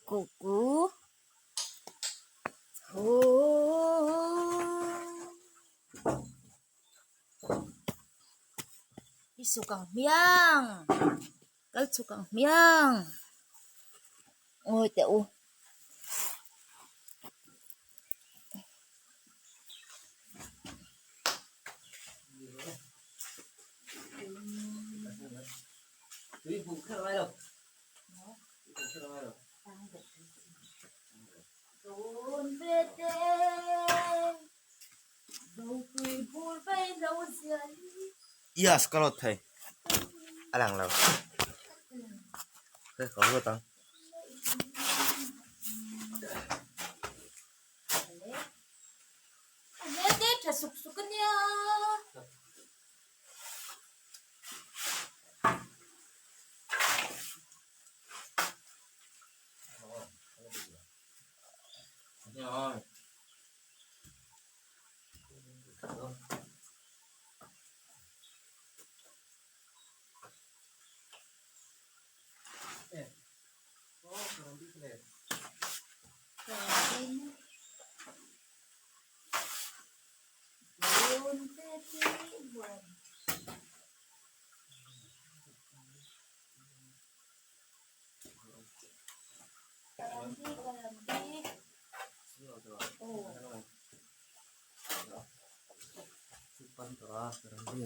Kuku Hoo I suk ang hmiang kal chhuk ang hmiang ngawi teh u. Yes ka rawt thei a lang lo he ka rawt ang.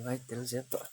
Ngai tel zel tawh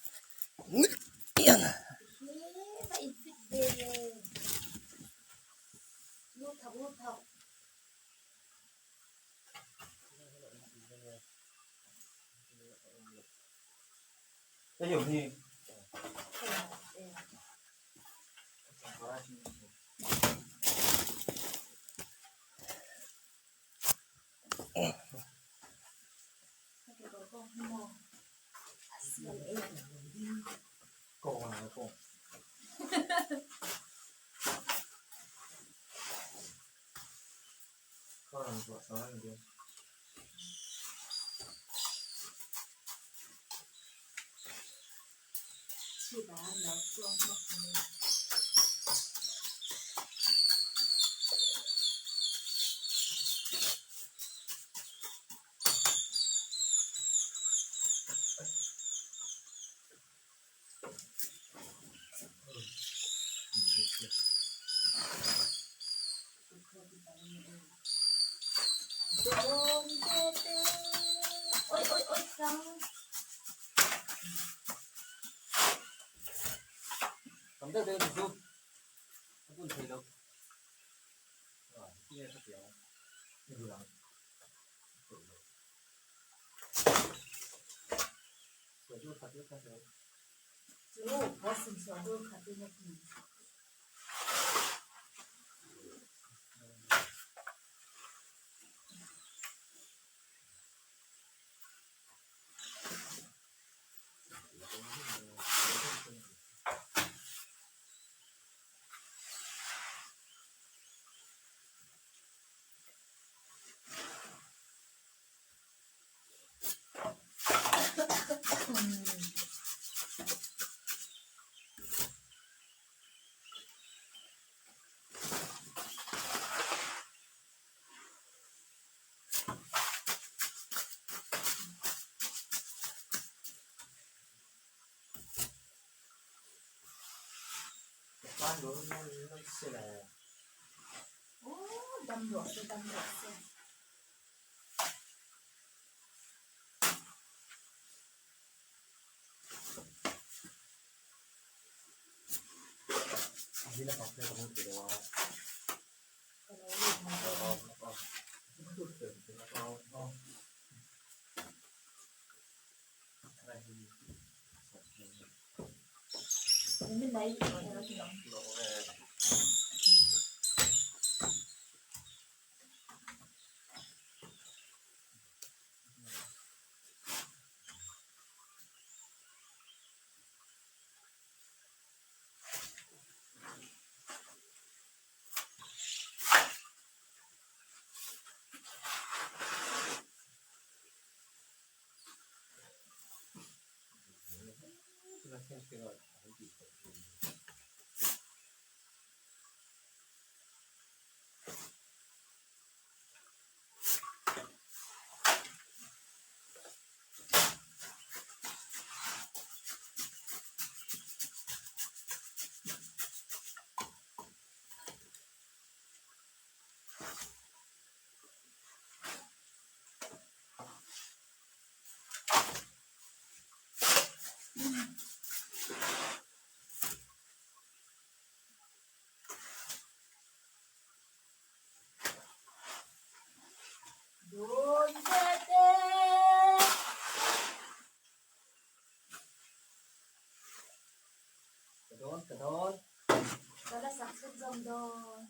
zawm dawn.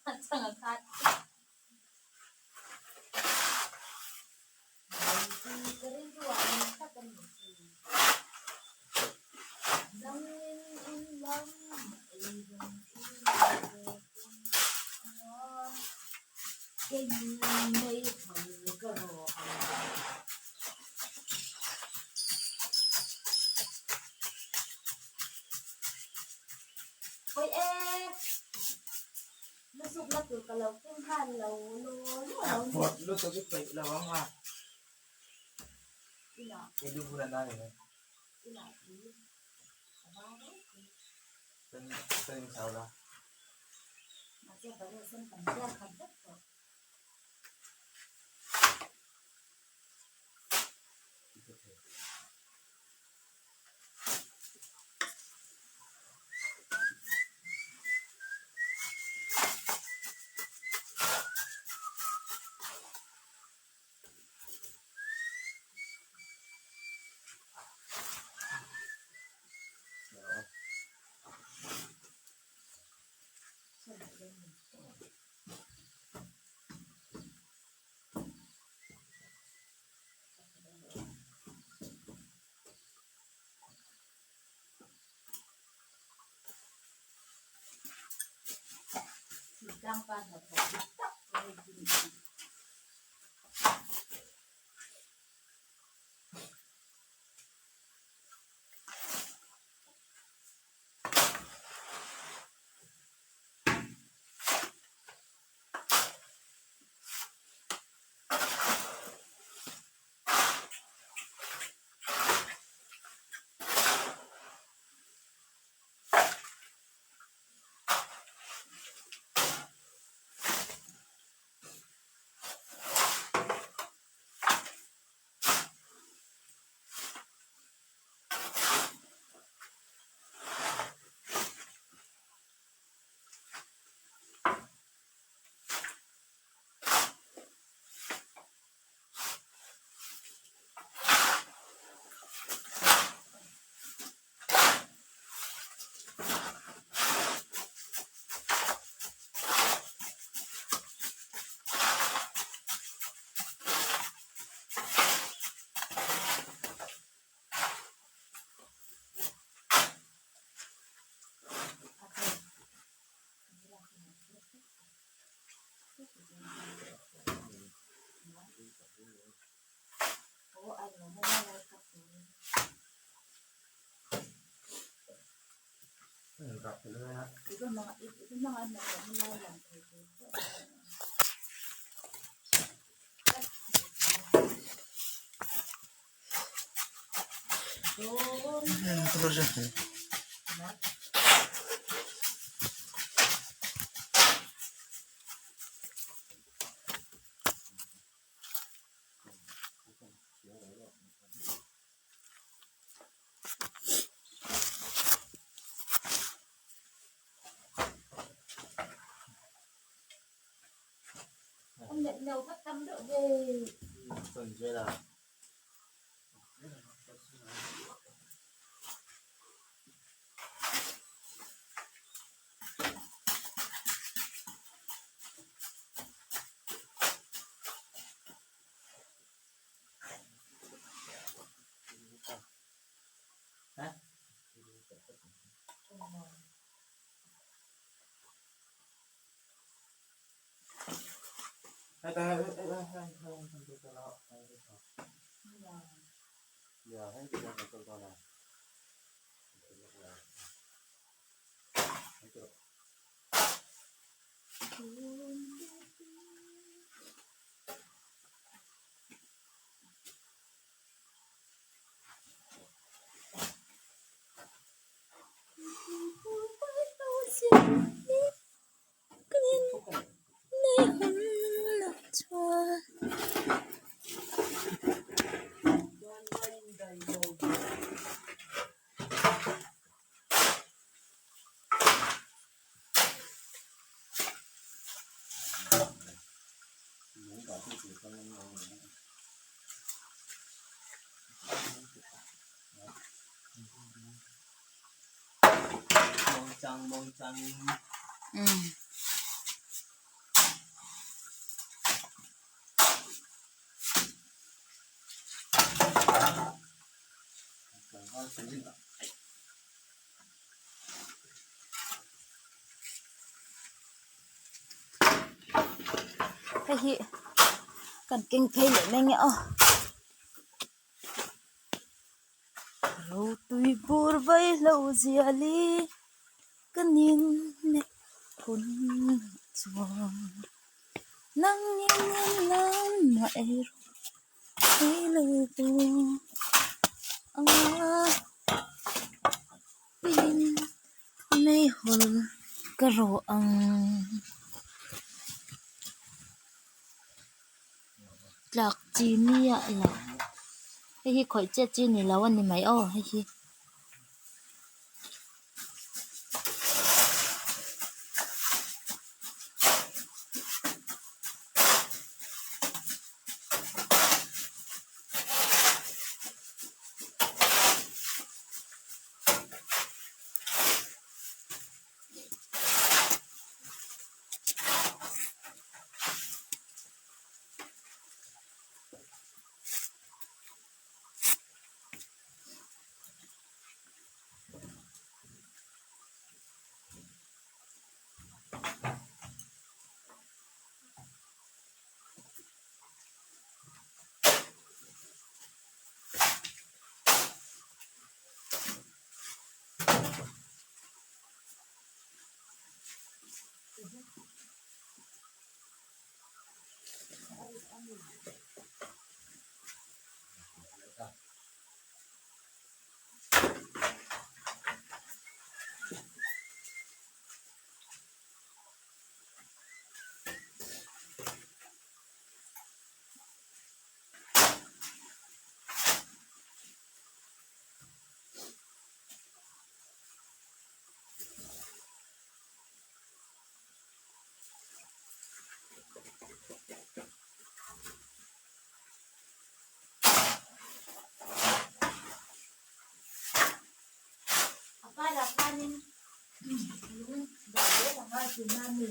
A chang a khat. Ka rilru ah ni tak a ni chu. Nangin in lam ei zawng i nei ve thung a, keini meihawl ka rawh ang. Oi e! Na zukna tur ka lo keng nghal lo law law lo ni. Vawt lutuk i peih lo ang a. Inah. I lu bula na ni mai. Inah tui a var ropui. Kan kan inchau la. Mahse barrel sen tam vel khat vek tawh. Thingtlang pa hnathawk dik tak chu hei hi ni ang. Umm. Hei hi kan keng phei leh mai nge aw rotui bur vaihlo ziali ka nin nek hun chuan nang in nan mah erawh theilo anga pin meihawl ka rawh ang. Tlak chi miah lo hei hi khawih chiat chi ni lo a ni mai aw hei hi. A parah khanin lung dah zel a ngai tih na a ni.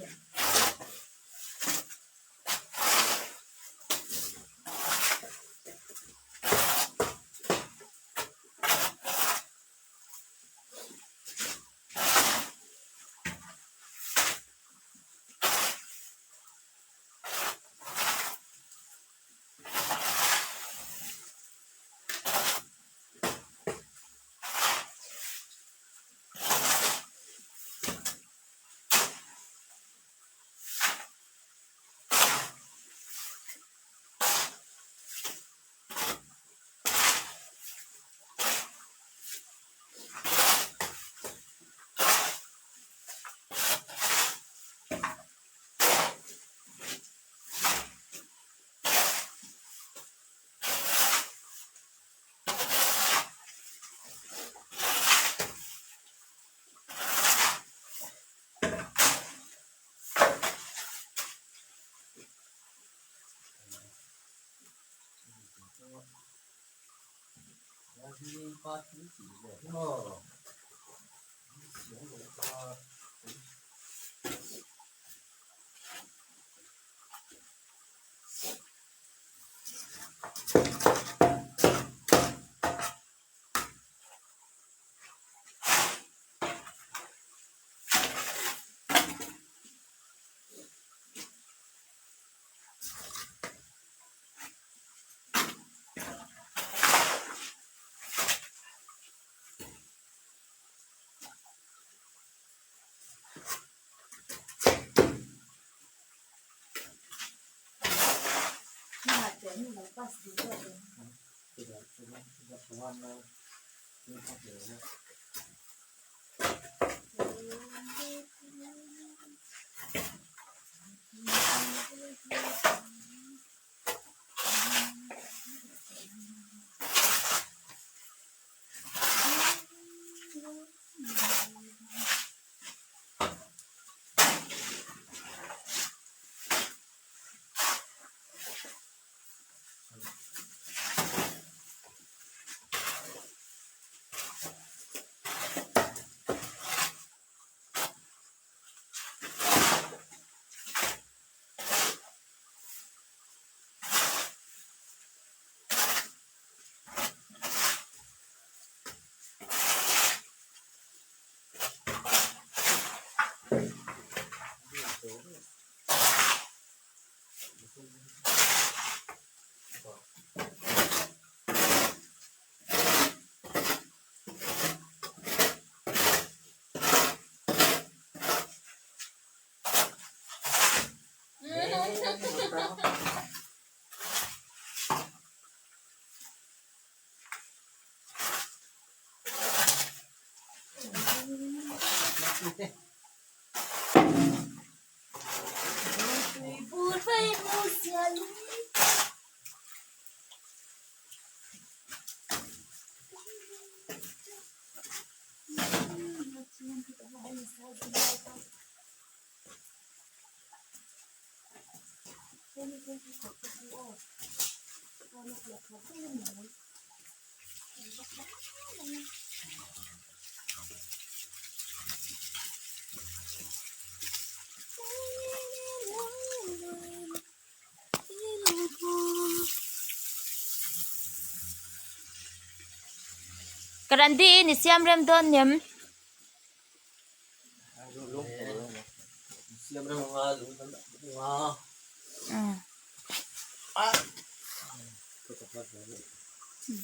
Karandi in i siam rem dawn nem.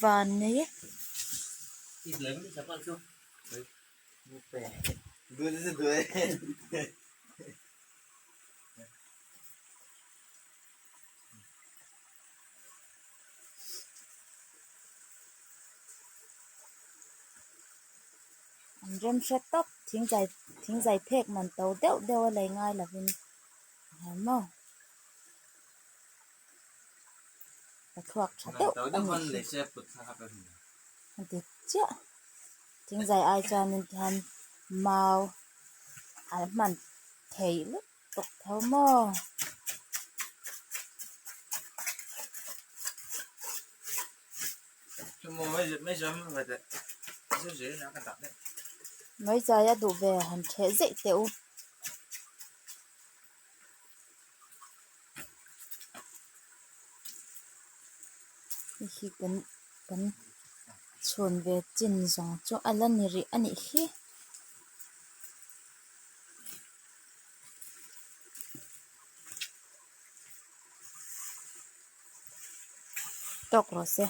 Van nei e. An rem hre tawp thingzai thingzai phek man to deuh deuh a lei ngai lovin a hmu maw ka thluak tha deuh a nih hi a dik chiah thingzai ai chuanin tihian mau a hman theih lutuk tho maw. Mai zai a duh ve han ṭheh zeih teh u. Hei hi kan kan chhun ve chin zawng chu a la ni rih a nih hi. Tawk rawh se.